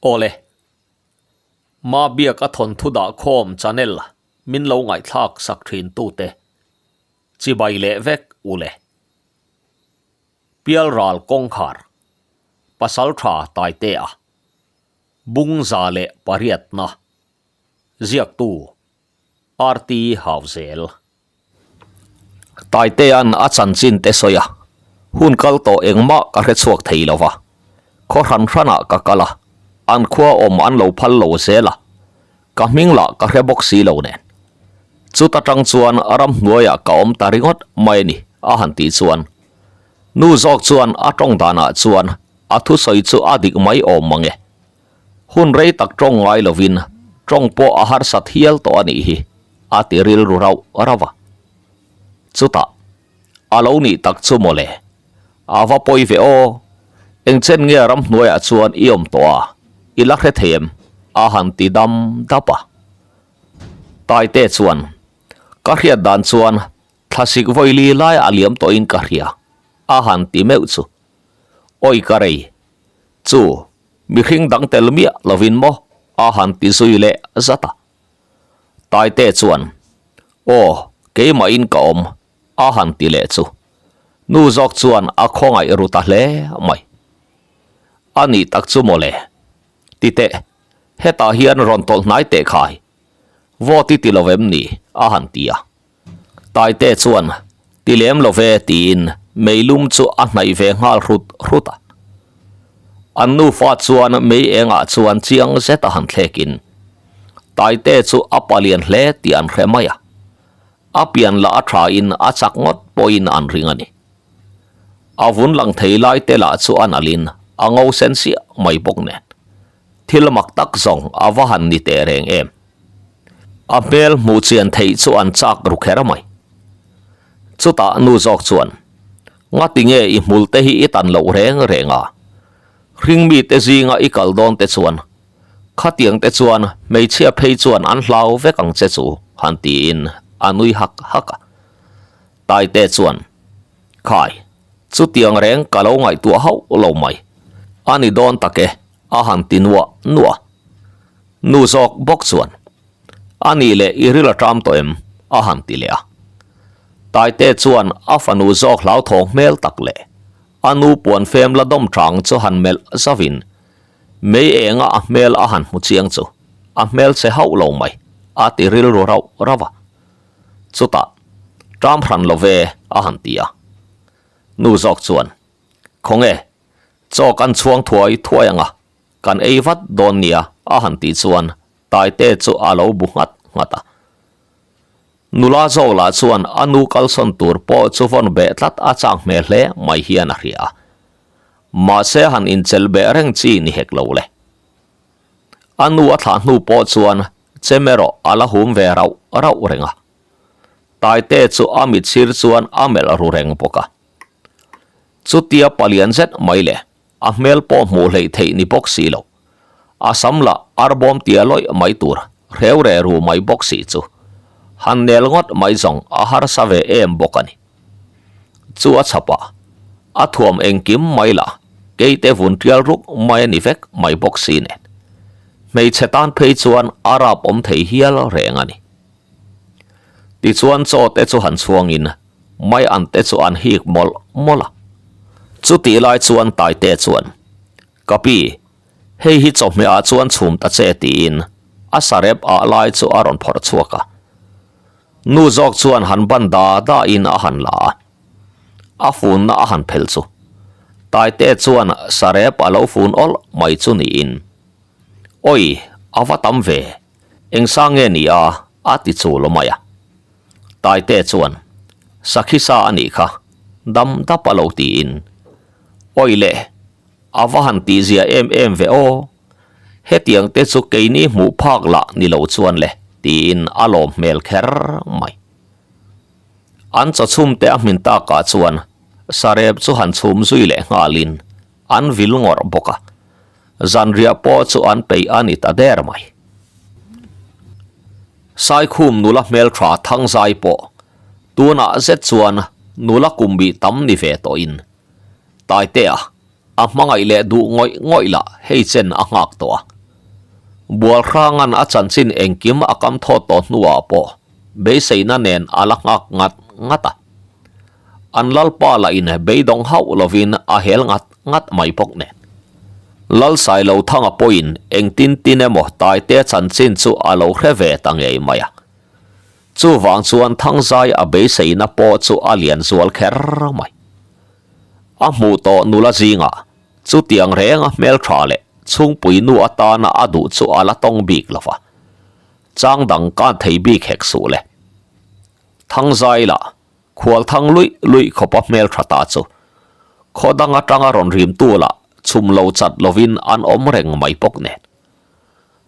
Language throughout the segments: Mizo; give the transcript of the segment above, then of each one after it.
Awle. Ma biak a thawnthu dah khawm channel min lo ngaihthlak sak thin tute chibai leh vek ule. Pialral kawngkhar Pasaltha Taitea Bungza leh pariatna Ziaktu RT Hauzel. Taitea'n a chanchin te sawi a, hun kal tawh engmah ka hre chhuak thei lo va, khaw hran hranah ka kal a, an khua awm an lo phal lo zel a, ka hming lah ka hre bawk si lo nen. Chuta tang chuan ramhnuaiah ka awm ta ringawt mai a ni, a han tih chuan nu zawk chuan a tawng danah chuan a thusawi chu a dik mai awm mang e. Hun rei tak tawng ngai lovin tawng pawh a harsat hial tawh a nih hi, a ti rilru rauh rauh a. Chutah, a lo nih tak chu mawle, a va pawi ve aw, engchen nge ramhnuaiah chuan i awm tawh a, i la hre thei em? a han ti dam dap a. Taite chuan, Ka hriat dan chuan thlasik vawili lai a liam tawhin ka hria, a han ti meuh chu. Awi ka rei, chu mihring dang tel miah lovin maw a han ti zui leh zat a. Taite chuan, Aw, keimahin ka awm, a han ti leh chu. Nu zawk chuan a khawngaih ru ta hle mai. A nih tak chu mawle. Ti teh, hetah hian rawn tawlh hnai teh khai. Vote i ti lo em ni? a han ti a. Taite chuan, Ti lem lo ve, tiin meilum chu a hnaih ve nghal hrut hrut a. An nufa chuan mei engah chuan chiang zet a han thlekin, Taite chu a palian hle tih an hre mai a. A pian lah a thain a chak ngawt pawhin an ring a ni. A vun lang thei lai te lah chu a nalhin a ngo sen siah mai bawk nen. Thil mak tak zawng a va han ni teh reng em. A hmel hmuh chian theih chu an chak ru kher mai. Chutah nu zawk chuan, Ngati nge i hmul te hi i tan loh reng reng a? Hring mite zinga i kal dawn te chuan, khatiang te chuan hmeichhia phei chuan an hlau vek ang che chu, han tiin a nui hak hak a. Taite chuan, Khai, chutiang reng ka lo ngaihtuah hauh lo mai. A ni dawn tak e, a han ti nuah nuah. Nu zawk bawk chuan, A nih leh i ril a ṭam tawh em? a han ti leh a. Taite chuan a fanu zawk hlauthawng hmel tak leh a nu puan fem la dawm ṭang chu han melh zauhin mei enga a hmel a han hmu chiang chu a hmel che hauh lo mai a ti rilru rauh rauh a. Chutah, Ṭam hran lo ve a han ti a. Nu zawk chuan, Khawnge, chaw kan chhuang thuai thuai ang a, Kan ei vat dawn nia a han tih chuan Taite chu a lo bu nghat nghat a. Nula zawk lah chuan a nu kalsawn tur pawh chu vawn beh tlat a chak hmel hle mai hian a hria a. Mahse han inchelh beh reng chi ni hek lo le. A nu a thlah hnu pawh chuan chem erawh a la hum ve rauh rauh reng a. Taite chu a mitsir chuan a melh ru reng bawk a. Chutia palian zet mai le. A hmel pawh hmuh hleih theih ni bawk si lo. A sam lah arbawm tia lawih mai tur hreu re ru mai bawk si chu han nel ngawt mai zawng a harsa ve em bawk a ni. Chu a chhap a, a thuam engkim mai lah keite vun tial ruk mai a ni vek mai bawk si nen. Hmeichhe tan phei chuan a rap awm thei hial reng a ni. Tichuan chaw te chu han chhuangin mai an te chu an hik mawlh mawlh a. Chutih lai chuan Taite chuan, Ka pi, hei hi chawhmeh ah chuan chhum ta che tiin a sarep ah lai chu a rawn phawrh chhuak a. Nu zawk chuan han ban da da in a han la a, a funna a han phelh chu Taite chuan sarep a lo fun awlh mai chu niin, Awi, a va tam ve, engsa nge ni a? a ti chul mai a. Taite chuan, Sakhi sa a nih kha, dam dap a lo tiin. Awi le, a va han tihzia em em ve aw. Hetiang te chu keini hmuh phak lah ni lo chuan le, tiin a lawm hmel kher mai. An chawchhum te a hmin takah chuan sarep chu han chhum zui leh nghalin an vil ngawrh bawk a. Zanriah pawh chu an peih a ni ta der mai. Saikhum nula hmeltha Thangzai pawh tunah zet chuan nula kum bih tam ni ve tawhin Taitea a hmangaih leh duh ngawih ngawih lah hei chen a nghak tawh a. Bualhranga'n a chanchin engkim a kam thawt tawh hnuah pawh beiseina nen a la nghak ngat ngat a. An lalpa lah in beidawng hauh lovin a hel ngat ngat mai bawk nen. Lal Sailothanga pawhin engtin tin emaw Taitea chanchin chu a lo hre ve ta ngei mai a. Chuvang chuan Thangzai a beiseina pawh chu a lian zual kher mai. A hmuh tawh nula zingah chutiang renga hmeltha leh chhungpui nu atana a duh chu a la tawng bik lo va, chang dang kan thei bik hek suh le. Thangzai lah khual thang luih luih khawpa hmeltha ta chu khaw dang atanga rawn rimtu lah chhum lo chat lovin an awm reng mai bawk nen.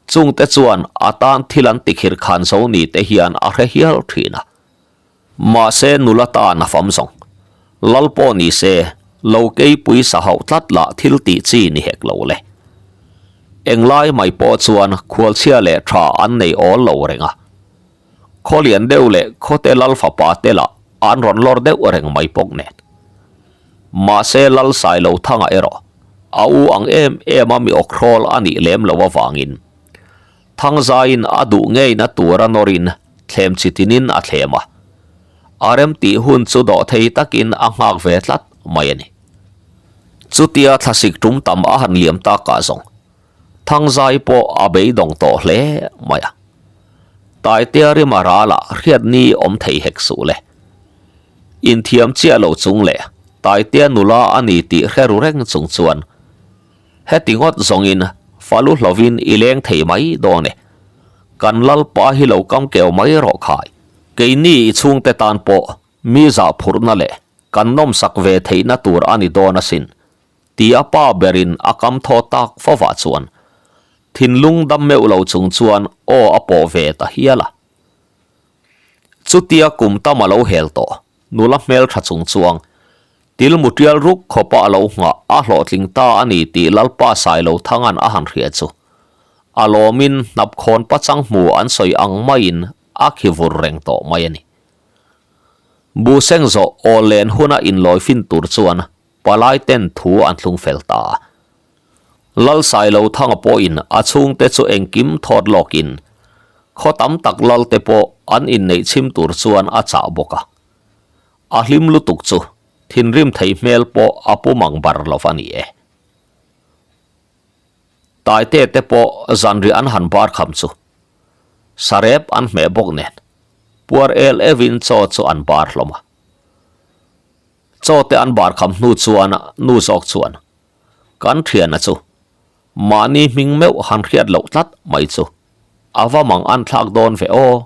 Chungte chuan a tan thil an tikhir khan zo ni te hian a hre hial thin a. Mahse nula tan a fam zawng. Lal pawh ni se, lo keipui sa hauh tlat lah thil tih chi ni hek lo le. Englai mai pawh chuan khualchhia leh tha an nei awl lo reng a. Khaw lian deuh leh khawte lal fapa te lah an rawn lawr deuh reng mai bawk nen. Mahse lal Sailo Thanga erawh a u ang em em a mi awkhrawl a nih lem loh avangin Thangzaiin a duh ngeina tura nawrin thlem chi tinin a thlem a. A rem tih hun chu dawh thei takin a nghak ve tlat mai a ni. Chutia thlasik tum tam a han liam takah zawng Thangzai pawh a beidawng tawh hle mai a. Taitea rima ralah hriatni awm thei hek suh le. Inthiam chiah lo chung leh Taitea nula a ni tih hre ru reng chung chuan heti ngawt zawngin falu hlovin i leng thei mai dawn e. Kan Lalpa hi lo kam keu mai rawh khai. Keini i chhungte tan pawh mi zah phurhna leh kan nawmsak ve theihna tur a ni dawn asin Ti a pa berin a kam thaw tak fovah chuan thinlung dam meuh lo chung chuan aw a pawh ve ta hial a. Chutia kum tam a lo hel tawh, nula hmeltha chung chuang til mu tial ruk khawpa a lo nghah a hlawhtling ta a ni tih Lalpa Sailothanga'n a han hria chu a lawmin hnapkhawn pachang hmu an sawi ang maiin a khi vur reng tawh mai a ni. Buhseng zawh aw len huna inlawi fin tur chuan Palai ten thu an thlung fel ta a. Lal Sailo Thanga pawhin a chhungte chu engkim thawt lawkin khaw tam tak lal te pawh an inneih chhim tur chuan a chah bawk a. A hlim lutuk chu thinrim thei hmel pawh a pu mang bar lo va ni e. Taite te pawh zanriah an han bar kham chu sarep an hmeh bawk nen puar el evin chaw chu an bar hlawm a. Chaw te an bar kham hnu chuan nu zawk chuan, Kan thiana chu mahni hming meuh han hriat loh tlat mai chu a va mang an thlak dawn ve aw.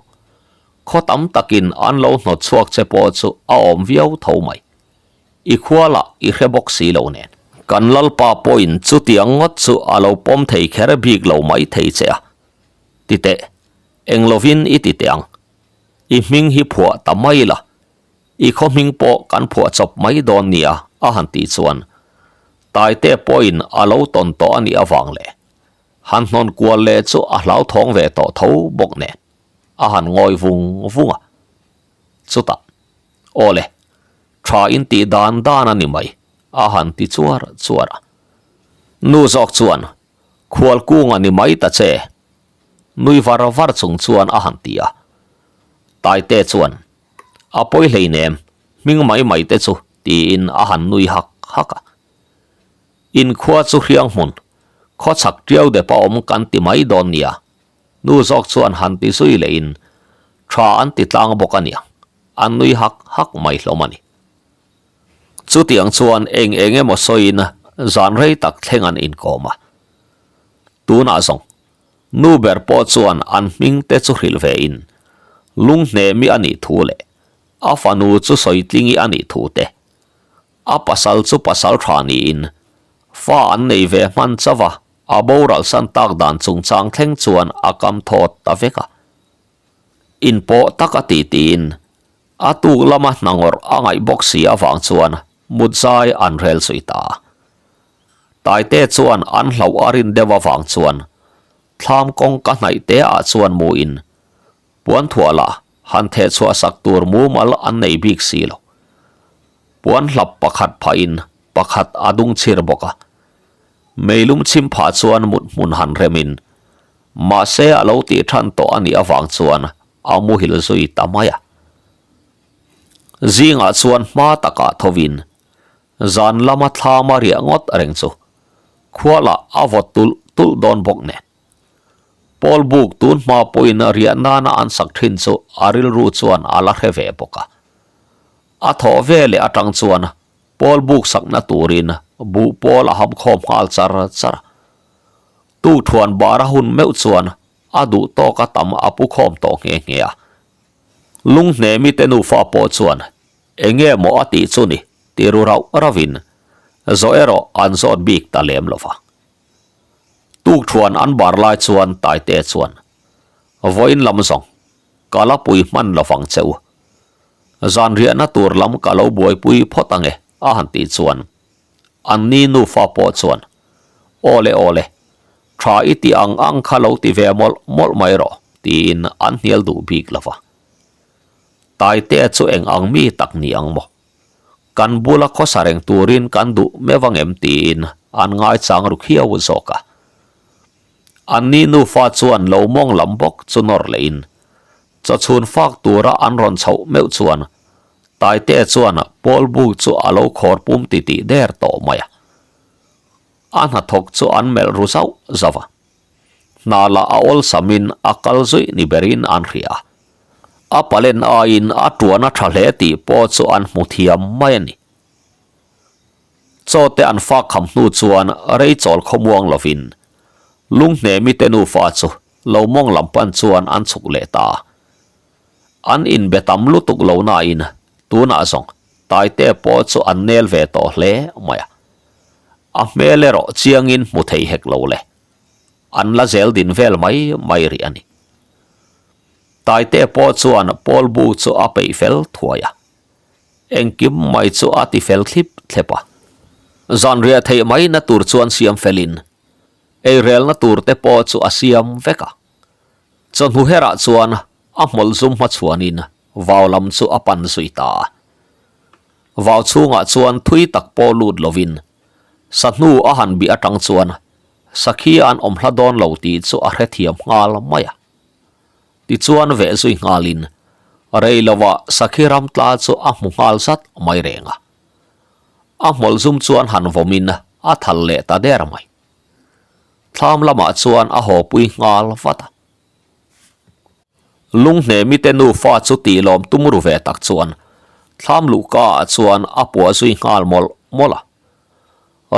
Khaw tam takin an lo hnawt chhuak che pawh chu a awm viau tho mai. I khua lah i hre bawk si lo nen. Kan Lalpa pawhin chutiang ngawt chu a lo pawm thei kher bik lo mai thei che a. Ti teh, eng lovin i ti teh ang. I hming hi phuah ta mai la. I khaw hming pawh kan phuah chawp mai dawn nia a han tih chuan Taite pawhin a lo tawn tawh a nih avang leh han hnawn kual leh chu a hlauthawng ve tawh tho bawk nen a han ngawi vung vung a. Chutah, Aw le, tha in tih dan dan a ni mai a han ti chuar chuar a. Nu zawk chuan, Khual kung a ni mai ta che nui var var chung chuan a han ti a. Taite chuan, A pawi hleinem, hming mai mai te chu tiin a han nui hak hak a. Inkhua chu hriang hmun, khaw chhak tiau dep a awm kan ti mai dawn nia, nu zawk chuan han ti zui lehin tha an ti tlang bawk a niang, an nui hak hak mai hlawm a ni. Chutiang chuan eng eng emaw sawiin zan rei tak thleng an inkawm a. Tunah zawng Nu ber pawh chuan an hming te chu hrilh ve in, Lunghnemi a nih thu leh a fanu chu Sawitlingi a nih thu te, a pasal chu pasal tha niin fa an nei ve hman chauh a, a boral san tak dan chungchang thleng chuan a kam thawt ta vek a. Inpawh tak a ti tiin a tuk lama hna ngawrh a ngaih bawk si avang chuan mutzai an rel zui ta a. Taite chuan an hlauh a rin deuh avang chuan thlam kawngka hnaih te ah chuan mu in puan thuah lah han theh chhuah sak tur mumal an nei bik si lo. Puan hlap pakhat phah in pakhat a dung chhir bawk a. Meilum chhim phah chuan mut hmun han rem in. Mahse a lo tih than tawh a nih avang chuan a muhil zui ta mai a. Zingah chuan hma takah thovin zan lama thlama riah ngawt reng chu khua lah a vawt tulh tulh dawn bawk nen. Pawl buk tun hma pawhin riah nana an sak thin chu a rilru chuan a la hre ve bawk a. A thawh ve leh atang chuan Pawl buk sakna turin buh pawl a ham khawm nghal char char a. Tukthuan bara hun meuh chuan a duh tawk a tam a pu khawm tawh nghe nghe a. Lunghnemi te nufa pawh chuan eng nge maw a tih chu ni ti ru rauh rauhin zawh erawh an zawt bik ta lem lo va. Tukthuan an bar lai chuan Taite chuan vawiin lam zawng ka la pui hman lo vang che u. Zan riahna tur lam ka lo buaipui phawt ange a han tih chuan an ni nufa pawh chuan Aw le aw le, tha i tih ang ang kha lo ti ve mawlh mawlh mai rawh tiin an hnial duh bik lo va. Taitea chu eng ang mi tak ni ang maw? Kan bula khawsa reng turin kan duh meuh angem tiin an ngaichang ru khiau zawk a. An ni nufa chuan lo mawng lam bawk chu nawr lehin Chawchhun fak tura an rawn chhoh meuh chuan Taitea chuan Paul buk chu a lo khawr pum titih der tawh mai a. A hnathawk chu an melh ru zauh zauh a. Hna lah a awlsamin a kal zuih ni berin an hria a. A palen aiin a tuan a tha hle tih pawh chu an hmu thiam mai a ni. Chaw te an fak kham hnu chuan rei chawl khawmuang lovin Lunghnemi te nufa chu lo mawng lam pan chuan an chhuk leh ta. An inbe tam lutuk lo nain tunah zawng Taite pawh chu an nel ve tawh hle mai a. A hmel erawh chiangin hmu thei hek lo le. An la zel din vel mai mai rih a ni. Taite pawh chuan Paul bu chu a peih fel thuai a. Engkim mai chu a ti fel thlip thlep a. Zanriah theih mai na tur chuan siam felin Eirelna tur te pawh chu a siam vek a. Chawhnu herah chuan a hmawlh zum hmachhuanin vau lam chu a pan zui ta a. Vau chhungah chuan thui tak pawh lut lovin sahnu a han bih atang chuan sakhi an awm hla dawn lo tih chu a hrethiam nghal mai a. Tichuan veh zui nghalin rei lovah sakhi ram tla chu a hmu nghal zat mai reng a. A hmawlh zum chuan han vawmin a thal leh ta der mai. Thlam lamah chuan a haw pui nghal vat a. Lunghnemi te nufa chu tih lawm tum ru ve tak chuan thlam luhka ah chuan a puah zui nghal mawlh mawlh a.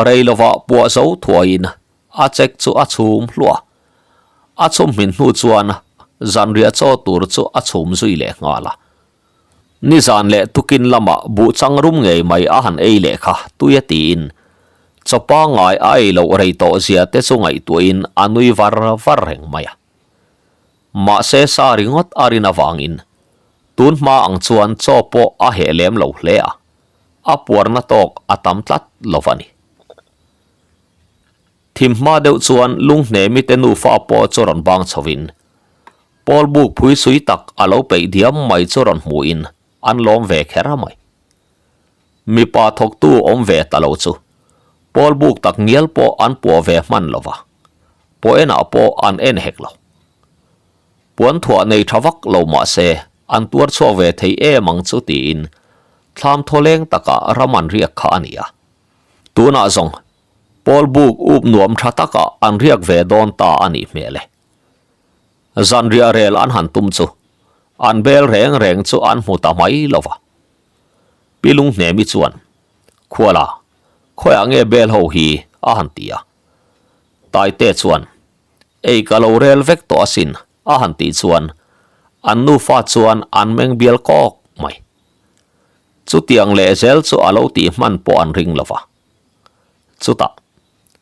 Rei lovah puah zo thuaiin a chek chu a chhum hluah a. A chhum hmin hnu chuan zanriah chaw tur chu a chhum zui leh nghal a. Nizan leh tukin lamah buh chang rum ngei mai a han ei leh kha tui a tiin chaw pangngai a ei loh rei tawh zia te chu ngaihtuahin a nui var var reng mai a. Mahse sa ringawt a rin avangin tun hma ang chuan chaw pawh a heh lem lo hle a, a puarna tawk a tam tlat lo va ni. Thim hma deuh chuan Lunghnemi te nufa pawh chu rawn bang chhovin Pawl buk phui sui tak a lo peih diam mai chu rawn hmuhin an lawm ve kher mai. Mipa thawktu awm ve ta lo chu Pawl buk tak ngial pawh an puah ve hman lo va, pawh enah pawh an en hek lo. Puan thuah nei tha vak lo mah se an tuar chhuak ve thei em ang chu tiin thlam thawleng takah ram an riak kha a ni a. Tunah zawng Pawl buk up nuam tha takah an riak ve dawn ta a nih hmel e. Zanriah rel an han tum chu an bel reng reng chu an hmu ta mai lo va. Pi Lunghnemi chuan, Khuala, khawiah nge bel ho hi? a han ti a. Taite chuan, Ei ka lo rel vek tawh asin, a han tih chuan an nufa chuan an meng bial kawk mai. Chutiang lehzel chu a lo tih hman pawh an ring lo va. Chutah,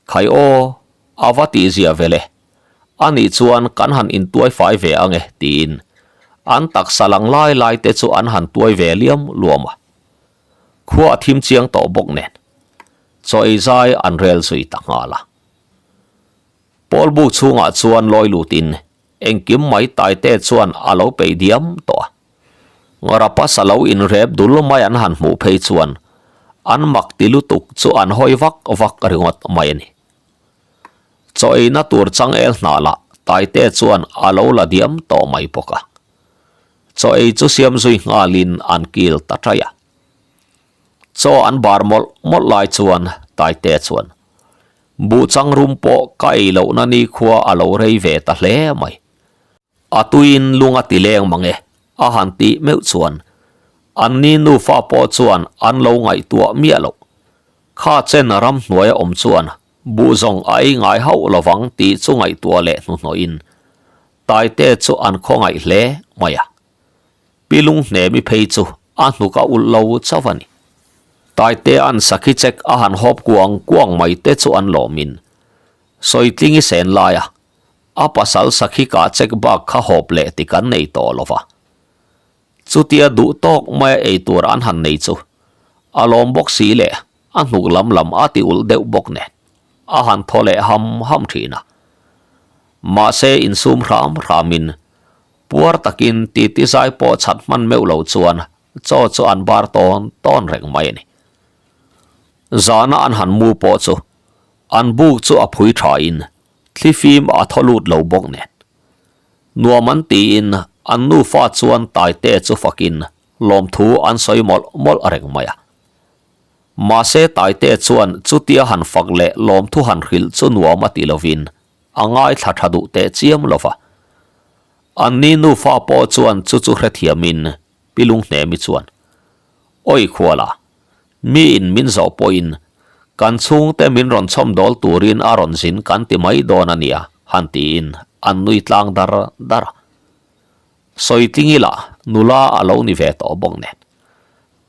Khai aw, a va tihzia ve le. A nih chuan kan han intuai fai ve ang e, tiin an taksa lang lai lai te chu an han tuai ve liam luam a. Khua a thim chiang tawh bawk nen, chaw ei zai an rel zui ta nghal a. Pawl buk chhungah chuan lawi lutin engkim mai taite chuan a lo peih diam tawh a. Rapa sa lo inrep dul mai an han hmuh phei chuan an mak ti lutuk chu an hawi vak vak ringawt mai a ni. Chaw eina tur changel hnah lah Taitea chuan a lo la diam tawh mai bawk a. Chaw ei chu siam zui nghalin an kil ta ṭaih a. Chaw an bar mawlh mawlh lai chuan Taitea chuan, Buhchang rum pawh ka ei lohna nikhua a lo rei ve ta hle mai. A tuiin lung a ti leng mang e, a han tih meuh chuan an ni nufa pawh chuan an lo ngaihtuah miah loh. Kha chen ramhnuaia awm chuan buh zawng a ei ngai hauh lovang tih chu ngaihtuah leh hnuhnawhin Taite chu an khawngaih hle mai a. Pi Lunghnemi phei chu a hnuk a ulh lo chauh a ni. Taite an sakhi chek a han hawp kuang kuang mai te chu an lawmin Sawitlingi sen laia A pasal sakhi kah chek bak kha hawp leh ti kan nei tawh lo va. Chutia duh tawk maia ei tur an han nei chu a lawm bawk si leh a hnuk lam lam a ti ulh deuh bawk nen a han thaw leh ham ham thin a. Mahse insum hram hramin puar takin titi zai pawh chhat hman meuh lo chuan chaw chu an bar tawn tawn reng mai a ni. Zana an han mu pawh chu an buk chu a phui thain Thlifim a thaw lut lo bawk nen. Nuam an tiin an nufa chuan Taite chu fakin lawmthu an sawi mawlh mawlh reng mai a. Mahse Taite chuan chutia han fak leh lawmthu han hrilh chu nuam a ti lovin a ngaithla tha duh teh chiam lo va. Anni nufa pawh chuan chu chu hrethiamin Pi Lunghnemi chuan, Awi Khuala, Mi in min zawh pawhin kan chhungte min rawn chhawm dawl turin a rawn zin kan ti mai dawn a nia, han tiin an nui tlang dar dar a. Sawitling ila nula a lo ni ve tawh bawk nen.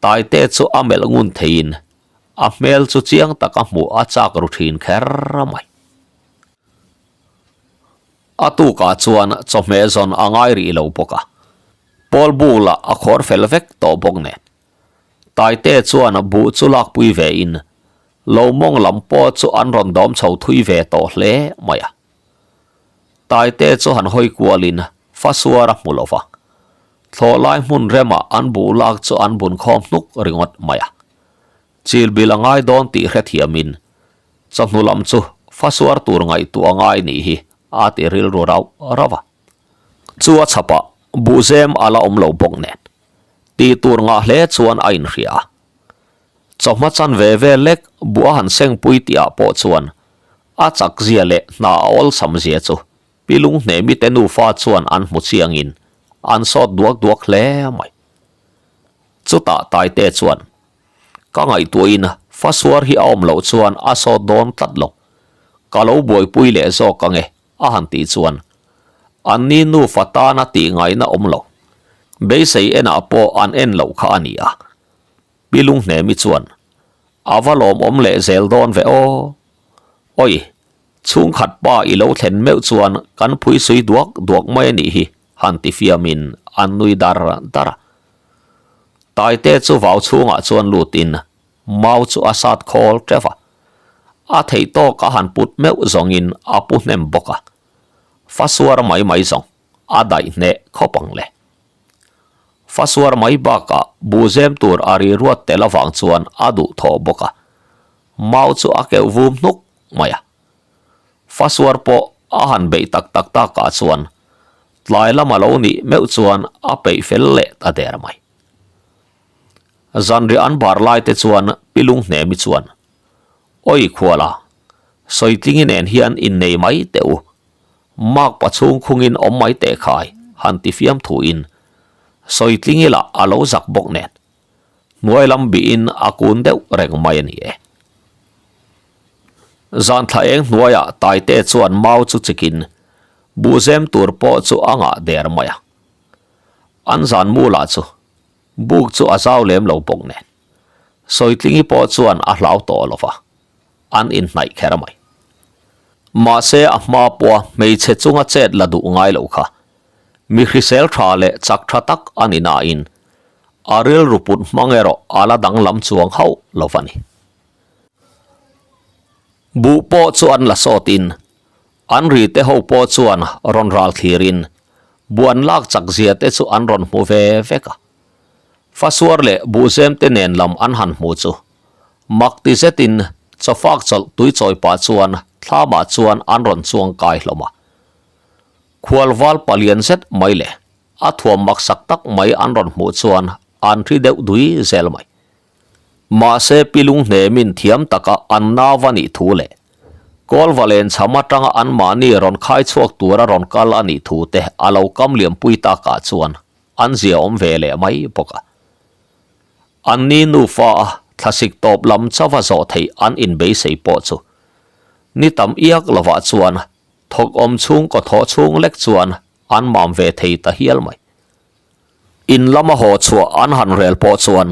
Taite chu a melh ngun theiin a hmel chu chiang taka hmuh a chak ru thin kher mai. A tukah chuan chawhmeh zawn a ngai rih lo bawk a, Pawl buk lah a khawr fel vek tawh bawk nen. Taite chuan buh chu lakpui ve in lo mawng lam pawh chu an rawn dawm chho thui ve tawh hle mai a. Taite chu han hawi kualin fasuar a hmu lo va, thlawh lai hmun remah an buh lak chu an bun khawm hnuk ringawt mai a. Chilbil a ngai dawn tih hrethiamin chawhnu lam chu fasuar tur ngaihtuah a ngai nih hi a ti rilru rauh rauh a. Chu a chhapah buhzem a la awm lo bawk nen Tih tur ngah hle chuan a inhria a. Chawhma chan ve ve lek buh a han sengpui tihah pawh chuan a chak zia leh hna a awlsam zia chu Pi Lunghnemi te nufa chuan an hmu chiangin an sawt duak duak hle mai. Chutah Taite chuan, Ka ngaihtuahin fasuar hi a awm loh chuan a sawt dawn tlat lo. Ka lo buaipui leh zawk ange A han tih chuan, Anni nufa tana tih ngaihna awm lo. Beisei enah pawh an en loh kha a ni a. Pi Lunghnemi chuan, A va lawmawm leh zel dawn ve aw. Oi, chhungkhat pa i lo thlen meuh chuan kan phuisui duak duak mai a nih hi, han ti fiamin an nui dar dar a. Taite chu vau chhungah chuan lutin Mau chu a sat khawl teuh a, a theih tawk a han put meuh zawngin a pu hnem bawk a, fasuar mai mai zawng a daih hneh khawp ang le. Fasuar mai bakah buhzem tur a ri ruat tel avang chuan a duh thawh bawk a, mau chu a keuh vum hnuk mai a. Fasuar pawh a han beih tak tak takah chuan tlai lama lo nih meuh chuan a peih fel leh ta der mai. Zanriah an bar lai te chuan Pi Lunghnemi chuan, Oi Khuala, Sawitlingi nen hian innei mai teh u. Makpa chhung khungin awm mai teh khai, han ti fiam thuin Sawitlingi lah a lo zak bawk nen. Hnuai lam bihin a kun deuh reng mai a ni e. Zan thla eng hnuaiah Taite chuan mau chu chikin buhzem tur pawh chu a ngah der mai a. An zan mu lah chu Buk chu a zau lem lo bawk nen. Sawitlingi pawh chuan a hlau tawh lo va, an inhnaih kher mai. Mahse a hma pawha hmeichhe chunga chet la duh ngai lo kha mi hrisel tha leh chak tha tak a ni nain a rilru put hmang erawh a la danglam chuang hauh lo va ni. Buh pawh chu an la sawtin An ri te ho pawh chuan rawn ral thlirin buan lak chak zia te chu an rawn hmu ve vek a. Fasuar leh buhzem te nen lam an han hmu chu mak ti zetin chawfak chawlh tui chawi pah chuan thlamah chuan an rawn chuang kai hlawm a. Khualval palian zet mai leh a thuam maksak tak mai an rawn hmuh chuan an ri deuh dui zel mai. Mahse pilung hnemin thiam taka an nau a nih thu leh Kawlva len chham atanga anmahni rawn khai chhuak tura rawn kal a nih thu te a lo kam liampui takah chuan an zia awm ve leh mai bawk a. Anni nufa a thlasik tawp lam chauha zawh theih an inbeisei pawh chu ni tam iak lovah chuan thawk awm chhungkaw thawh chhung lek chuan an mam ve thei ta hial mai. In lama haw chhuah an han rel pawh chuan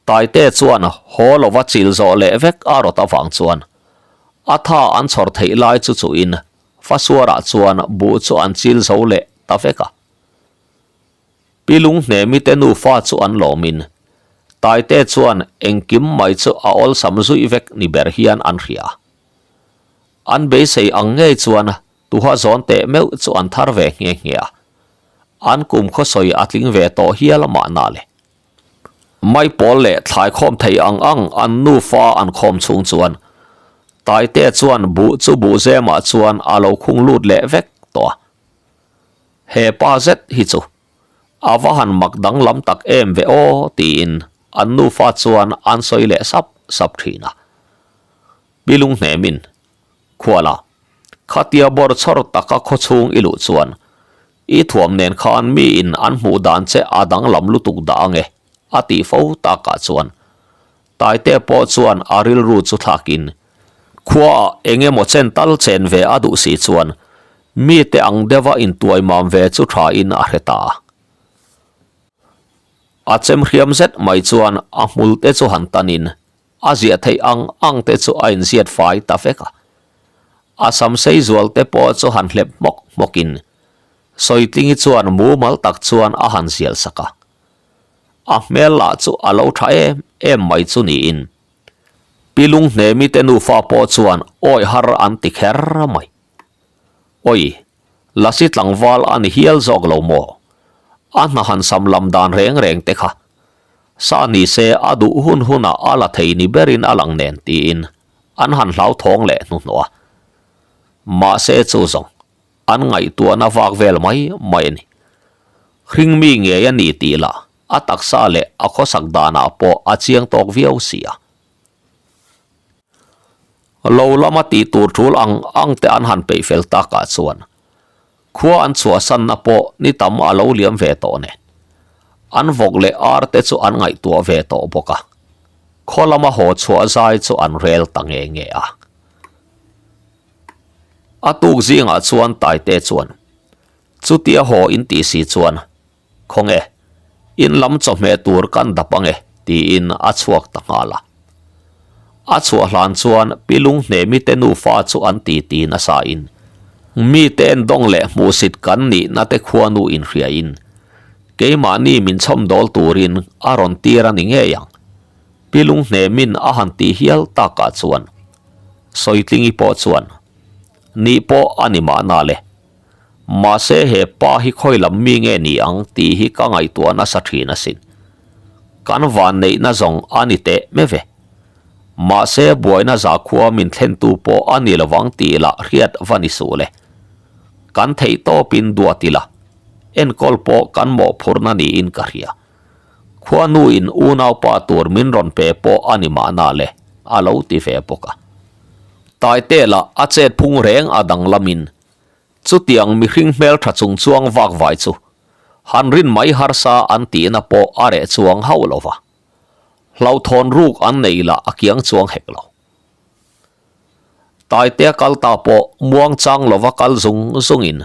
Taite chuan haw lova chil zawh leh vek a rawt avang chuan a tha an chhawr theih lai chu chuhin Fasuarah chuan buh chu an chil zo leh ta vek a. Pi Lunghnemi te nufa chu an lawmin Taite chuan engkim mai chu a awlsam zuih vek ni ber hian an hria. An beisei ang ngei chuan Tuha zawn teh meuh chu an thar ve nghe nghe a, an kum khawsawi a tling ve tawh hial mahna le. Maipawl leh thlai khawm thei ang ang an nufa an khawm chhung chuan Taite chuan buh chu buhzemah chuan a lo khung lut leh vek tawh a. He pa zet hi chu a va han mak danglam tak em ve aw tiin an nufa chuan an sawi leh sap sap thin a. Pi Lunghnemin Khuala, khatia bawr chhawr taka khaw chhung i luh chuan i thuam nen khan miin an hmuh dan che a danglam lutuk dah ange, a tih fo takah chuan Taite pawh chuan a rilru chu thlakin khuaah eng emaw chen tal chen ve a duh si chuan mite ang deuha intuaimam ve chu thain a hre ta a. A chemhriam zet mai chuan a hmulte chu han tanin A ziah theih ang ang te chu a inziat fai ta vek a. A sam sei zual te pawh chu han hlep hmawk hmawk in Sawitlingi chuan mumal tak chuan a han zial sak a. A hmel lah chu a lo tha em em mai chu niin Pi Lunghnemi te nufa pawh chuan awi har an ti kher mai. Awi, Lasi tlangval a ni hial zawk lo maw? A hna han sam lam dan reng reng te kha Sa ni se a duh hun hunah a la thei ni berin a lang nen tiin an han hlauthawng leh hnuhnawh a. Mahse chu zawng an ngaihtuahna vak vel mai mai a ni. Hringmi ngei a ni tih lah a taksa leh a khawsak danah pawh a chiang tawk viau si a. Lo lama tih tur tul ang ang te an han peih fel takah chuan khua an chhuahsanna pawh ni tam a lo liam ve tawh nen an vawk leh ar te chu an ngaihtuah ve tawh bawk a, khaw lama haw chhuah zai chu an rel ta nge nge a. A tuk zingah chuan Taite chuan chutia haw in tih si chuan Khawnge, in lam chawhmeh tur kan dap ange, tiin a chhuak ta nghal a. A chhuah hlan chuan Pi Lunghnemi te nufa chu an ti ti nasa in, mite endawng leh hmuhsit kan nihna te khuanu inhria in, keimahni min chhawmdawl turin a rawn tir a ni ngei ang, Pi Lunghnemin a han tih hial takah chuan Sawitlingi pawh chuan, Nih pawh a ni mahna le. Mahse he pa hi khawi lam mi nge ni ang tih hi ka ngaihtuah nasa thin asin. Kan vanneihna zawng a ni teh me ve. Mahse buaina zakhua min thlentu pawh a ni lovang tih lah hriat va ni suh le. Kan theih tawpin duat ila, enkawl pawh kan mawhphurhna niin ka hria. Khuanuin unaupa tur min rawn pe pawh a ni mahna le, a lo ti ve bawk a. Taite lah a chet phung reng a danglamin Chutiang mihring hmeltha chung chuang vak vai chu han rin mai harsa an tihna pawh a reh chuang hauh lo va, hlauhthawn ruk an neih lah a kiang chuang hek lo. Taitea kal ta pawh muangchang lova kal zung zungin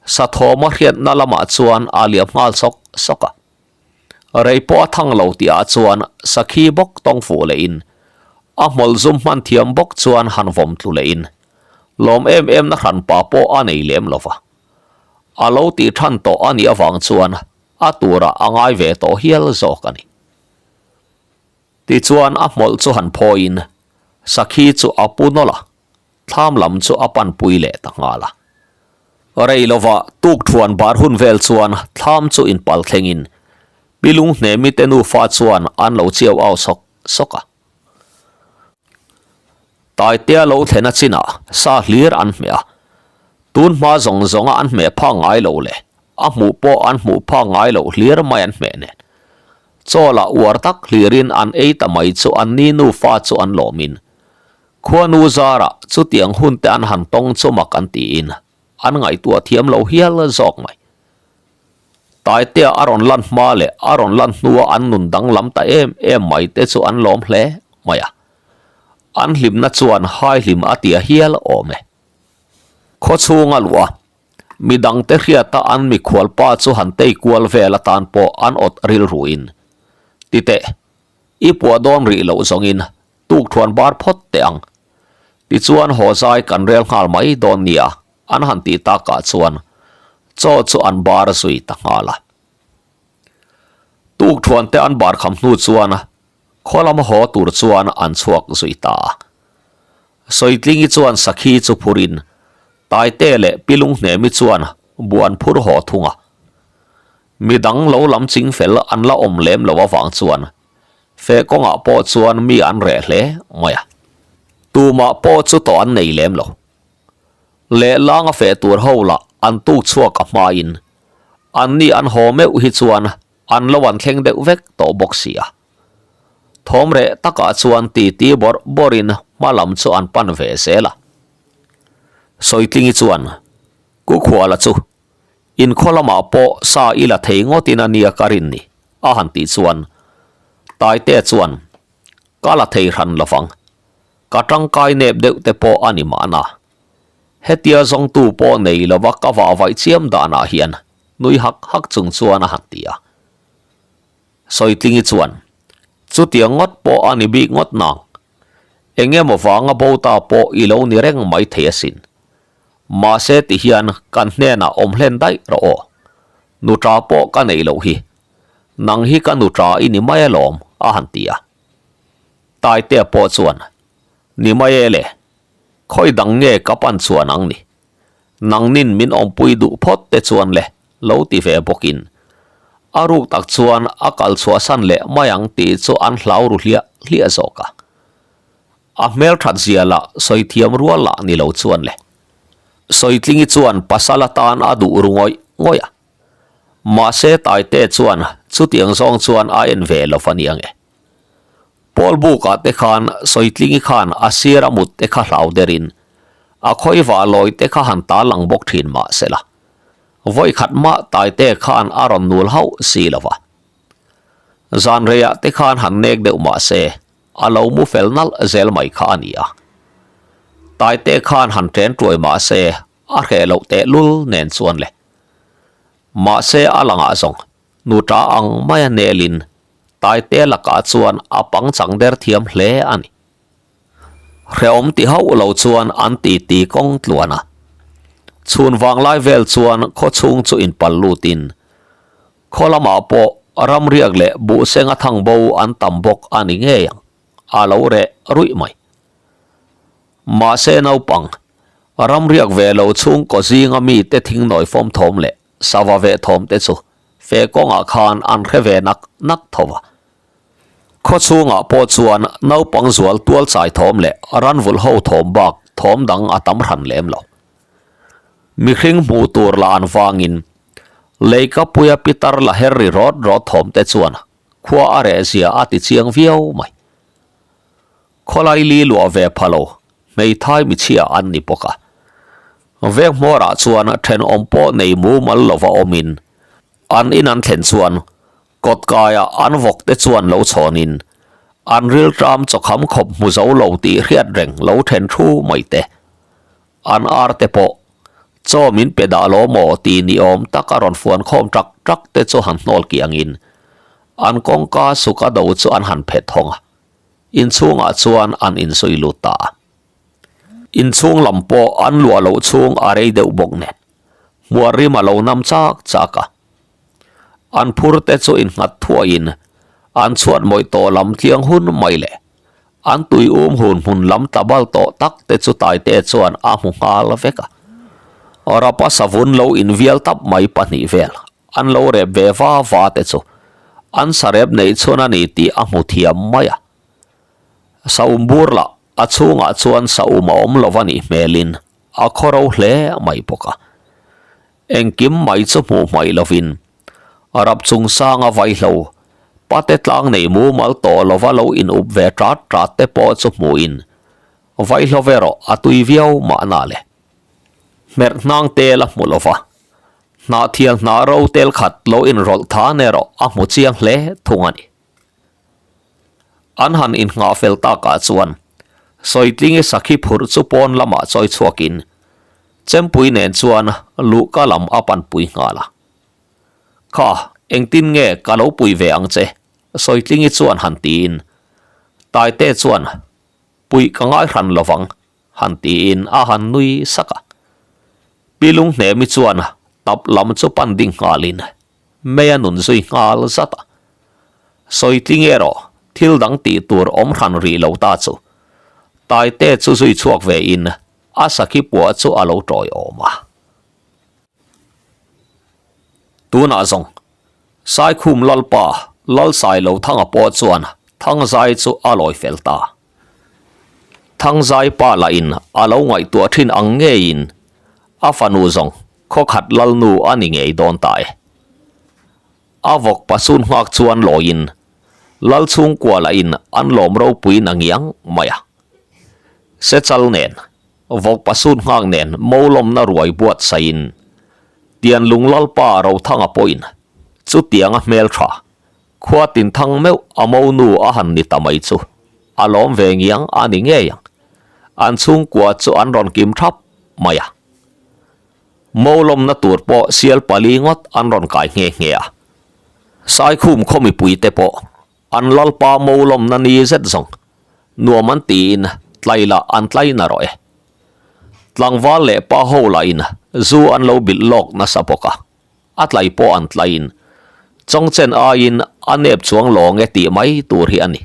Sathawma hriatna lamah chuan a liam nghal sawk sawk a. Rei pawh a thang lo tihah chuan sakhi bawk tawng fuh lehin a hmawlh zum hman thiam bawk chuan han vawm tlu lehin lawm em em na hranpa pawh a nei lem lo va. A lo tih than tawh a nih avang chuan a turah a ngai ve tawh hial zawk a ni. Tichuan a hmawlh chu han phawiin sakhi chu a pu nawlh a. Thlam lam chu a panpui leh ta nghal a. Rei lova tukthuan bar hun vel chuan thlam chu inpal thlengin Pi Lunghnemi te nufa chuan an lo chiau au sawk sawk a. Taitea lo thlena chinah sa hlir an hmeh a. Tun hma zawng zawnga an hmeh phak ngai lo leh a hmuh pawh an hmuh phak ngai loh hlir mai an hmeh nen. Chaw lah uar tak hlirin an ei ta mai chu an ni nufa chu an lawmin khuanu zarah chutiang hun te an han tawng chu mak an tiin an ngaihtuah thiam lo hial zawk mai. Taitea a rawn lan hma leh a rawn lan hnua an nun danglam ta em em mai te chu an lawm hle mai a. An hlimna chuan hai hlim a tia hial awm e. Khaw chhunga luh a, midangte hriata an mikhualpa chu han tei kual vel atan pawh an awt rilruin, Titeh, i puah dawn rih loh zawngin tukthuan bar phawt teh ang. Tichuan haw zai kan rel nghal mai dawn nia an han tih takah chuan chaw chu an bar zui ta nghal a. Tukthuan te an bar kham hnu chuan Khaw lam haw tur chuan an chhuak zui ta a. Sawitlingi chuan sakhi chu phurin Taite leh Pilunghnemi chuan buan phur haw thung a. Midang lo lam ching fel an la awm lem lo avang chuan feh kawngah pawh chuan mi an reh hle mai a. Tumah pawh chu tawh an nei lem lo. Lehlanga feh tur ho lah an tuk chhuak a hmain anni an haw meuh hi chuan An lo an thleng deuh vek tawh bawk si a. Thawm reh takah chuan titi bawrh bawrhin hma lam chu an pan ve zel a. Sawitlingi chuan, Ku Khuala chu, inkhaw lamah pawh sa i la thei ngawtin a nia ka rin ni, a han tih chuan Taitea chuan, Ka la thei hran lovang, ka tangkai nep deuh te pawh a ni mahna. Hetia zawngtu pawh nei lova ka vahvaih chiam danah hian Nui hak hak chung chuan a han ti a. Sawitlingi chuan, Chutiang ngawt pawh a ni bik ngawt nang. Eng emaw vanga bo ta pawh i lo ni reng mai thei asin. Mahse ti hian kan hnenah awm hlen daih rawh aw. Nuṭa pawh ka neih loh hi. Nang hi ka nuṭa i ni mai alawm, a han ti a. Taitea pawh chuan, Ni mai e le. Khawi dang nge ka pan chuan ang ni? Nangnin min awmpui duh phawt te chuan le lo ti ve bawkin a ruk tak chuan a kal chhuahsan leh mai ang tih chu an hlau ru hliah hliah zawk a. A hmelthat zia lah sawi thiam rual lah ni lo chuan le Sawitlingi chuan pasal atan a duh ru ngawih ngawih a. Mahse Taite chuan chutiang zawng chuan a en ve lo va ni ang e. Paul bukah te khan Sawitlingi khan a sir a mut te kha hlau derin a khawivah lawi te kha han tal ang bawk thin mah sela. Vawi khat mah Taite khan a rawn nul hauh si lo va. Zan reiah te khan han nek deuh mah se a lo mu fel nalh zel mai kha a ni a. Taite khan han chen tuai mah se a hreh loh tehlul nen chuan le. Mahse a langah zawng Nuṭa ang maia nelin Taite lakah chuan a pangchang der thiam hle a ni. Hrehawm ti hauh lo chuan an titi kawng tluan a. Chhun vanglai vel chuan khaw chhung chu inpal lutin khaw lamah pawh ramriak leh buhsenga thang bo an tam bawk a ni ngei ang, a lo reh ruih mai. Mahse naupang, ramriak ve lo chhungkaw zinga mite thingnawi fawm thawm leh Sava ve thawm te chu fe kawngah khan an hre ve nak nak tho va. Khaw chhungah pawh chuan naupang zual tual chai thawm leh ranvulh ho thawm bak thawm dang a tam hran lem lo. Mihring hmuh tur lah an vangin leikapuia pitar la her ri rawt rawt thawm te chuan khua a reh zia a ti chiang viau mai. Khawlai li luah ve pha lo, hmeithai michhia an ni bawk a. Veng hmawrah chuan thenawm pawh nei mumal lova awmin an in an thlen chuan kawtkaiah an vawk te chuan lo chhawnin an rilṭam chawkham khawp hmu zo lo tih hriat reng lo then thu mai te. An ar te pawh chaw min pe dah lo maw tih ni awm tak a rawn fuan khawm ṭak ṭak te chu han hnawl kiangin an kawngka suka do chu an han phet hawng a. Inchhungah chuan an insawi lut ta a. Inchhung lam pawh an luah loh chhung a rei deuh bawk nen, hmuar rim a lo nam chak chak a. An phur te chu innghat thuaiin an chhuat mawih tawh lam tliang hun mai leh an tui um hun hmun lam tla bal tawh tak te chu Taite chuan a hmu nghal vek a. Rapa savun lo invial tap mai pahnih vel An lo rep ve va va te chu an sarep neih chhun a ni tih a hmu thiam mai a. Saum bur lah a chhungah chuan saum a awm lo a nih hmelin a khawro hle mai bawk a. Engkim mai chu hmuh hmaih lovin rap chungchanga vaihlo pate tlang nei mumal tawh lova lo inup ve ṭat ṭat te pawh chu hmuhin vaihlo erawh a tui viau mahna le. Hmerh hnang tel a hmu lova, hnahthial hnah ro tel khat lo inrawlh than erawh a hmu chiang hle thung a ni. An han innghah fel takah chuan Sawitlingi sakhi phurh chu pawn lamah chawi chhuakin Chempui nen chuan luhka lam a panpui nghal a. Kha, engtin nge ka lo pui ve ang che? Sawitlingi chuan han tiin Taite chuan Puih ka ngai hran lovang han tiin a han nui sak a. Pi Lunghnemi chuan tap lam chu pan ding nghalin Mei a nun zui nghal zat a. Sawi tling erawh thil dang tih tur awm hran rih lo ta chu. Taite chu zui chhuak ve in a sakhi puah chu a lo tawi awm a. Tunah zawng Saikhum Lalpa Lalsailothanga pawh chuan Thangzai chu a lawi fel ta. Thangzai pa lah in a lo ngaihtuah thin ang ngeiin a fanu zawng khawkhat lalnu a ni ngei dawn ta e. A vawk pasun nghak chuan lawiin lal chhungkua lah in an lawm ropui na ngiang mai a. Sechal nen, vawk pasun nghak nen molawmna ruai buatsaiin Tianlung Lalpa Rothanga pawhin chutianga hmeltha Khua tin thang meuh a monu a han ni ta mai chu a lawm ve ngiang a ni ngei ang. An chhungkua chu an rawn kim thap mai a. Mo lawmna tur pawh sial pali ngawt an rawn kai nghe nghe a. Saikhum khaw mipui te pawh an lalpa mo lawmna ni zet zawng nuam an tiin tlai lah an tlai na rawh e. Tlangval leh pa ho lahin zu an lo bilh lawk nasa bawk a. A tlai pawh an tlaiin chawngchen aiin a nep chuang lawng e tih mai tur hi a ni.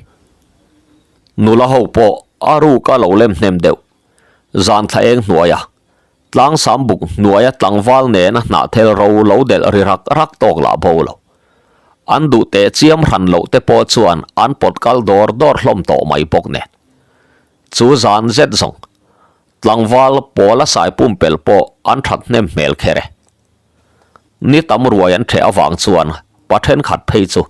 Nula ho pawh a ruk a lo lem hnem deuh. Zan thla eng hnuaia tlangsam buk hnuaia tlangval nena hnahthel ro lo delh ri rak rak tawk lah bo lo. An duh teh chiam hran loh te pawh chuan an pawt kal dawr dawr hlawm tawh mai bawk nen. Chu zan zet zawng tlangval pawla sai pumpelh pawh an that hnem hmel kher e. Ni tam ruai an ṭheh avang chuan pa ṭhenkhat phei chu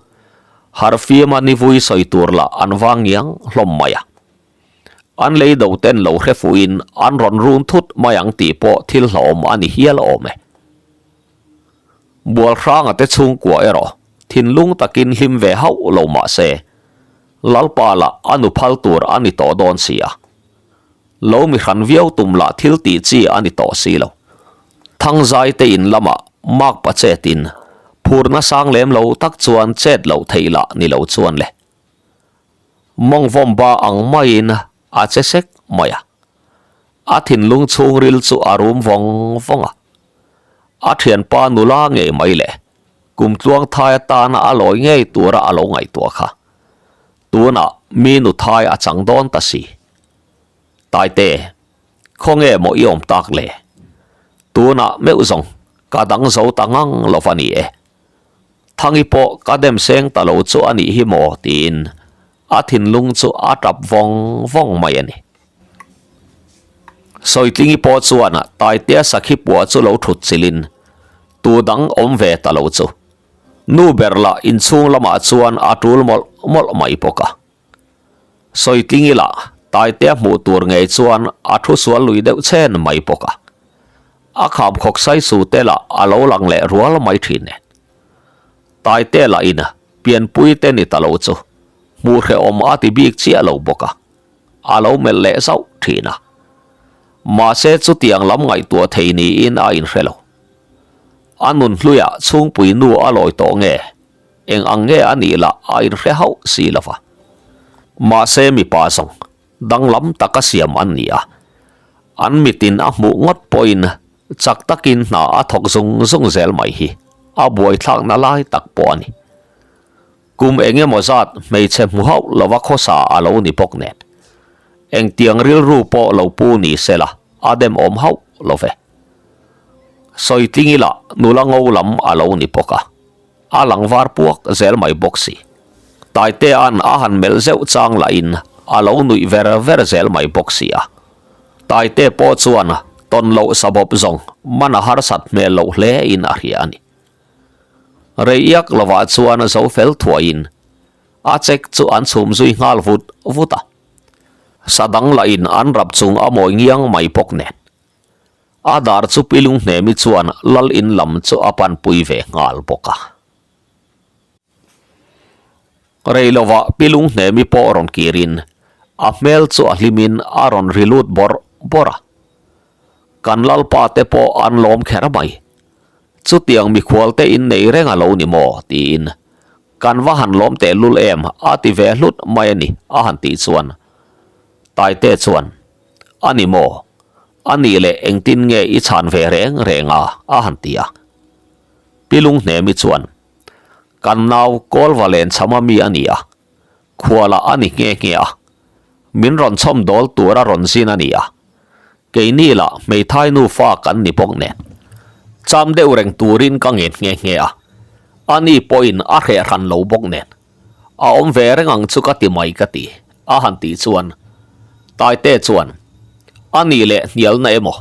harhfima ni vui sawi tur lah an vang ngiang hlawm mai a. An lei do ten lo hre fuhin an rawn run thut mai ang tih pawh thil hlauhawm a ni hial awm e. Bualhranga te chhungkua erawh thinlung takin hlim ve hauh lo mah se, Lalpa lah a nu phal tur a ni tawh dawn si a. Lo mi hran viau tum lah thil tih chi a ni tawh si lo. Thangzai te in lamah mark pa chetin phurna sang lem lo tak chuan chet loh theih lah ni lo chuan le. Mawngvawm ba ang maiin a che sek mai a. A thinlung chhungril chu a rum vawng vawng a. A thianpa nula ngei mai le kum tluang thai atana a lawi ngei tura a lo ngaihtuah kha. Tunah mi nu thai a chang dawn ta si. Taite, khawnge maw i awm tak le? Tunah meuh zawng ka dang zo ta ngang lo va ni e. Thangi pawh ka dem seng ta lo chu a nih hi maw tiin a thinlung chu a tap vawng vawng mai a ni. Sawitlingi pawh chuan Taitea sakhi puah chu lo thut chilhin tu dang awm ve ta lo chu nu ber lah inchhung lamah chuan a tul mawlh mawlh mai bawk a. Sawitlingi lah Taitea hmuh tur ngei chuan a thu sual lui deuh chen mai bawk a. A kham khawk saisu te lah a lo lang leh rual mai thin nen. Taitea lah in pianpui te ni ta lo chu hmuh hrehawm a ti bik chiah lo bawk a, a lo melh leh zauh thin a. Mahse chutiang lam ngaihtuah thei niin a inhre lo. A nun hluiah chhungpui nu a lawi tawh nge? Eng ang nge a nih lah a inhre hauh si lo va. Mahse mipa zawng danglam taka siam an ni a, an mitin a hmuh ngawt pawhin chak takin hna a thawk zung zung zel mai hi a buaithlakna lai tak pawh a ni. Kum eng emaw zat hmeichhe hmu hauh lova khawsa a lo ni bawk nen, engtiang rilru pawh lo pu ni sela a demawm hauh lo ve. Sawitlingi lah nula ngo lam a lo ni bawk a. A lang var puak zel mai bawk si. Taitea'n a han melh zeuh chang lahin a lo nuih ver ver zel mai bawk si a. Taite pawh chuan Tawn loh sabawp zawng man a harsat hmel loh hle in a hria a ni. Rei iak lovah chuan zo fel thuaiin a chek chu an chhum zui nghal vut vut a. Sa dang lahin an rap chung a mawi ngiang mai bawk nen. A dar chu Pilung Hnemi chuan Lal in lam chu a panpui ve nghal bawk a. Rei lovah Pilung Hnemi pawh rawn kirin a hmel chu a hlimin a rawn ri lut bawrh bawrh a. Kan Lalpa te pawh an lawm kher mai. Chutiang mikhual te in nei reng a lo ni maw? tiin Kan va han lawm teh lul em a ti ve hlut mai a ni a han tih chuan Taite chuan A ni maw? A nih leh engtin nge i chhan ve reng reng a? a han ti a. Pi Lunghnemi chuan Kan nau Kawlva len chhama mi a ni a, khualah a ni nghe nghe a, min rawn chhawm dawl tur a rawn zin a ni a, keini lah hmeithai nufa kan ni bawk nen cham deuh reng turin ka ngen nghe nghe a, ani pawhin a hreh hran lo bawk nen a awm ve reng ang chu ka ti mai ka ti a han tih chuan Taite chuan a nih leh hnialna emaw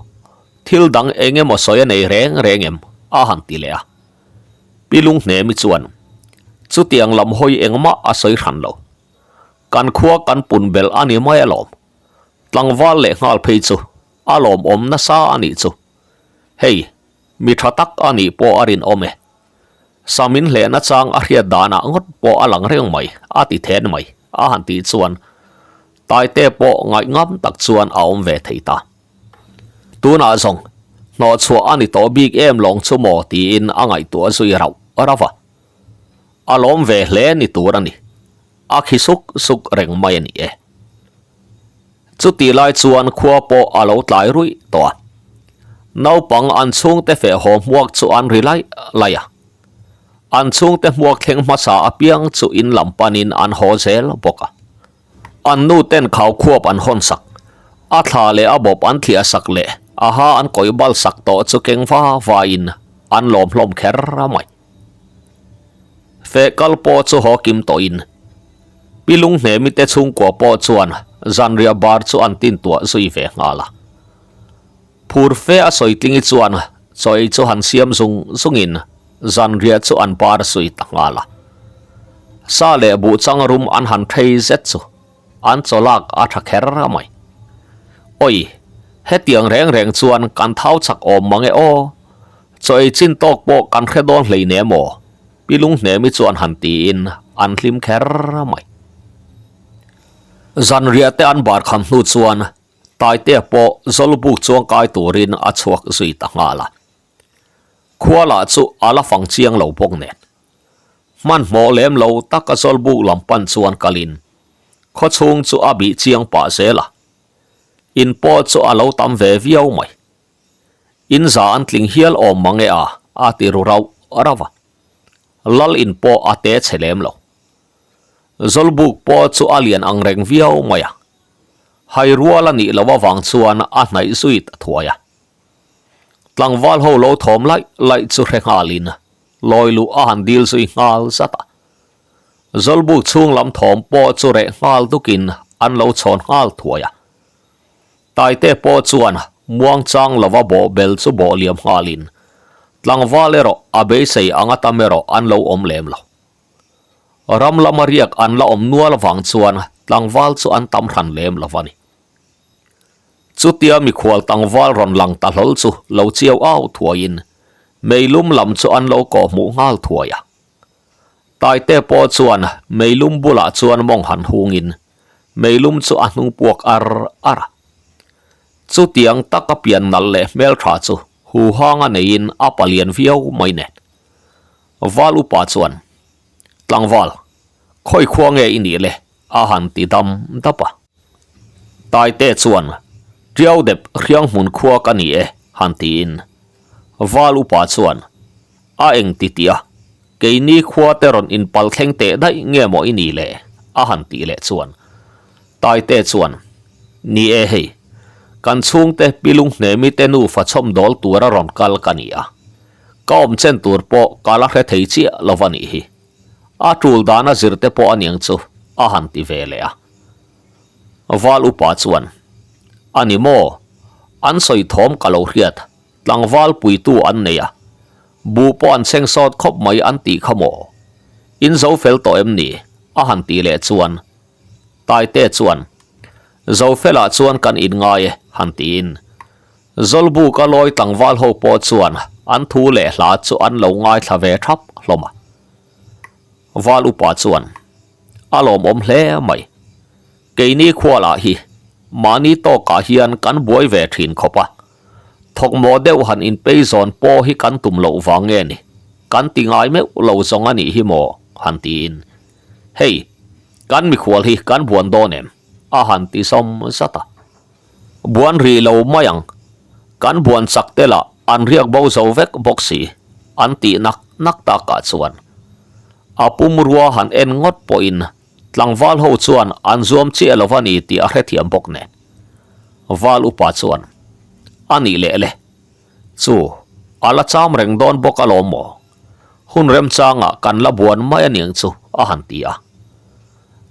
thil dang eng emaw sawi a nei reng reng em a han ti leh a. Pi Lunghnemi chuan, Chutiang lam hawi engmah a sawi hran lo. Kan khua kan pun belh a ni mai alawm. Tlangval leh nghal phei chu a lawmawm nasa a nih chu. Hei, mi tha tak a nih pawh a rinawm e. Samin hlehna chang a hriat danah ngawt pawh a lang reng mai, a ti then mai, a han tih chuan Taite pawh ngaihngam tak chuan a awm ve thei ta. Tunah zawng, hnawhchhuah a ni tawh bik em lawng chu maw tiin a ngaihtuah zui rauh rauh a. A lawm ve hle ni tur a ni. A khi suk suk reng mai a ni e. Chutih lai chuan khua pawh a lo tlai ruih tawh a. Naupang an chhungte feh haw hmuak chu an ri laih laih a. An chhungte hmuak thleng hmasa apiang chu in lam panin an haw zel bawk a. An nu ten khau khuap an hawn sak, a thla leh a bawp an thliah sak leh a ha an kawih bal sak tawh chu keng va va in an lawm hlawm kher mai. Feh kal pawh chu haw kim tawh in Pi Lunghnemi te chhungkua pawh chuan zanriah bar chu an tin tuah zui ve nghal a. Phur fe a sawi tlingi chuan chaw ei chu han siam zung zungin zanriah chu an par zui ta nghal a. Sa leh buh chang rum an han thei zet chu an chaw lak a tha kher mai. Awi, hetiang reng reng chuan kan thau chak awm mang e aw, chaw ei chin tawk pawh kan hre dawn hleinem aw, Pi Lunghnemi chuan han tiin an hlim kher mai. Zanriah te an bar kham hnu chuan Taitea pawh Zawlbuk chuang kai turin a chhuak zui ta nghal a. Khua lah chu a la fang chiang lo bawk nen. Hmanhmawh lem lo taka Zawlbuk lam pan chuan kalin khaw chhung chu a bih chiang pah zel a. In pawh chu a lo tam ve viau mai. In za an tling hial awm mang e a, a ti ru rauh rauh a. Lal in pawh a te chhe lem lo. Zawlbuk pawh chu a lian ang reng viau mai a. Hai rual a nih loh avang chuan a hnaih zui ta thuai a. Tlangval ho lo thawm laih laih chu hre nghalin lawi luh a han dil zui nghal zat a. Zawlbuk chhung lam thawm pawh chu reh nghal dukin an lo chhawn nghal thuai a. Taite pawh chuan muangchang lova bawh bel chu bawh liam nghalin tlangval erawh a beisei anga tam erawh an lo awm lem lo. Ram lama riak an la awm nual avang chuan tlangval chu an tam hran lem lo a ni. Chutia mikhual tlangval rawn lang ta hlawl chu lo chiau au thuaiin meilum lam chu an lo kawh hmuh nghal thuai a. Taite pawh chuan meilum bulah chuan mawng han hungin meilum chu a hnung puak ar ar a. Chutiang taka pian nalh leh hmeltha chu huhang a neiin a palian viau mai nen. Val upa chuan, Tlangval, khawi khua nge i nih le? a han ti dam dap a. Taite chuan, Tiau dep hriang hmun khua ka ni e, han tiin. Val upa chuan, A eng ti tih a, keini khua te rawn inpal thleng teh daih nge maw i nih le? a han tih leh chuan. Taite chuan, Ni e hei, kan chhungte Pi Lunghnemi te nufa chhawmdawl tura rawn kal ka ni a. Ka awm chen tur pawh ka la hre thei chiah lo va nih hi. A tul dana zir te pawh aniang chu a han ti ve leh a. Val upa chuan, A ni maw? An sawi thawm ka lo hriat, tlangval puitu an nei a, buh pawh an seng sawt khawp mai an tih kha maw? In zo fel tawh em ni? a han tih leh chuan Taite chuan, Zo felah chuan kan inngai e, han tiin. Zawlbuka lawi tlangval ho pawh chuan an thu leh hla chu an lo ngaithla ve thap hlawm a. Val upa chuan, A lawmawm hle mai. Keini khualah hi mahni tawkah hian kan buai ve thin khawp a. Thawkmawh deuh han inpei zawn pawh hi kan tum loh vang nge ni? Kan ti ngai meuh lo zawng a nih hi maw? han tiin. Hei, kan mikhual hi kan buan dawn em? a han ti sawm zat a. Buan rih lo mai ang, kan buan chak te lah an riak bo zo vek bawk si, an tih nak nak takah chuan a pumrua han en ngawt pawhin tlangval ho chuan an zuam chiah lo va ni tih a hrethiam bawk nen. Val upa chuan, A nih leh le, chu a la cham reng dawn bawk alawm maw? Hun remchangah kan la buan mai aniang chu, a han ti a.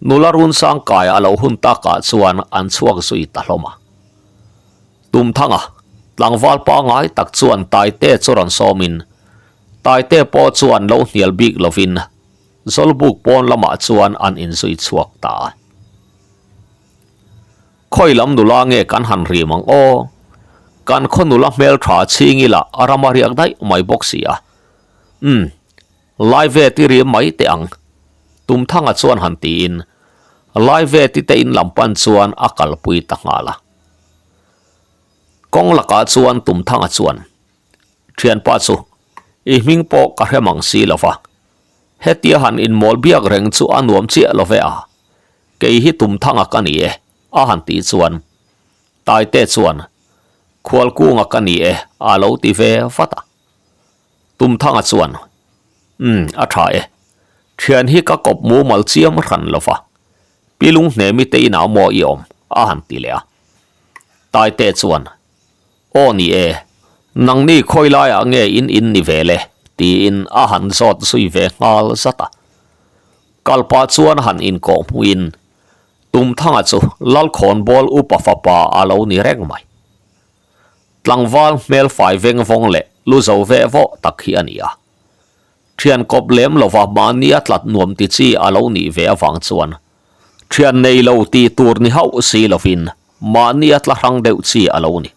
Nula Runsang kai a lo hun takah chuan an chhuak zui ta hlawm a. Tumthanga, tlangval pangai tak chuan Taite chu rawn sawmin, Taite pawh chuan lo hnial bik lovin Zawlbuk pawn lamah chuan an inzui chhuak ta a. Khawi lam nula nge kan han rim ang aw? Kan khaw nula hmeltha chhing ila a ram a riak daih mai bawk si a. Umm, lai ve ti rim mai teh ang. Tumthanga chuan han tiin lai ve ti te in lam pan chuan a kalpui ta nghal a. Kawng lakah chuan Tumthanga chuan, Thianpa chu, i hming pawh ka hre mang si lo va. Hetia han inmawl biak reng chu a nuam chiah lo ve a. Kei hi Tumthanga ka ni e, a han tih chuan Taite chuan, Khualkunga ka ni e, a lo ti ve vat a. Tumthanga chuan, Umm, a tha e. Thian hi ka kawp mumal chiam hran lo va, Pi Lunghnemi te inah maw i awm? a han ti leh a. Taite chuan, Aw ni e, nangni khawi laiah nge in in ni ve le? tiin a han zawt zui ve nghal zat a. Kal pah chuan han inkawh hmuhin Tumthanga chu Lalkhawnbawl upa fapa a lo ni reng mai. Tlangval hmel fai veng vawng leh lu zo ve vawh tak hi a ni a. Thian kawp lem lova mahni a tlat nuam ti chi a lo nih ve avang chuan thian nei lo tih tur ni hauh si lovin mahni a tla hrang deuh chi a lo ni.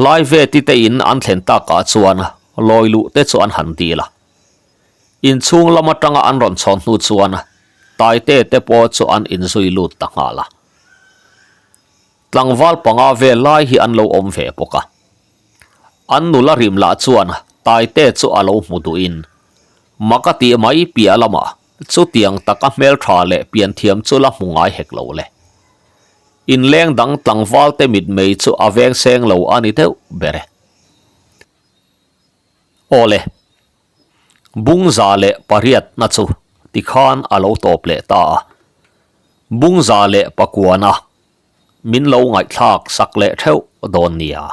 Lai ve ti te in an thlen takah chuan lawi luh te chu an han dil a. Inchhung lam atanga an rawn chhawn hnu chuan Taite te pawh chu an inzui lut ta nghal a. Tlangval panga vel lai hi an lo awm ve bawk a. An nula rim lah chuan Taite chu a lo hmu duhin mak a tih mai piah lamah chutiang taka hmeltha leh pianthiam chu la hmu ngai hek lo le. Inleng dang tlangval te mitmei chu a veng seng lo a ni deuh ber e. Awle, Bungza leh pariatna chu tikhan a lo tawp leh ta a. Bungza leh pakuana min lo ngaihthlak sak leh theuh dawn nia.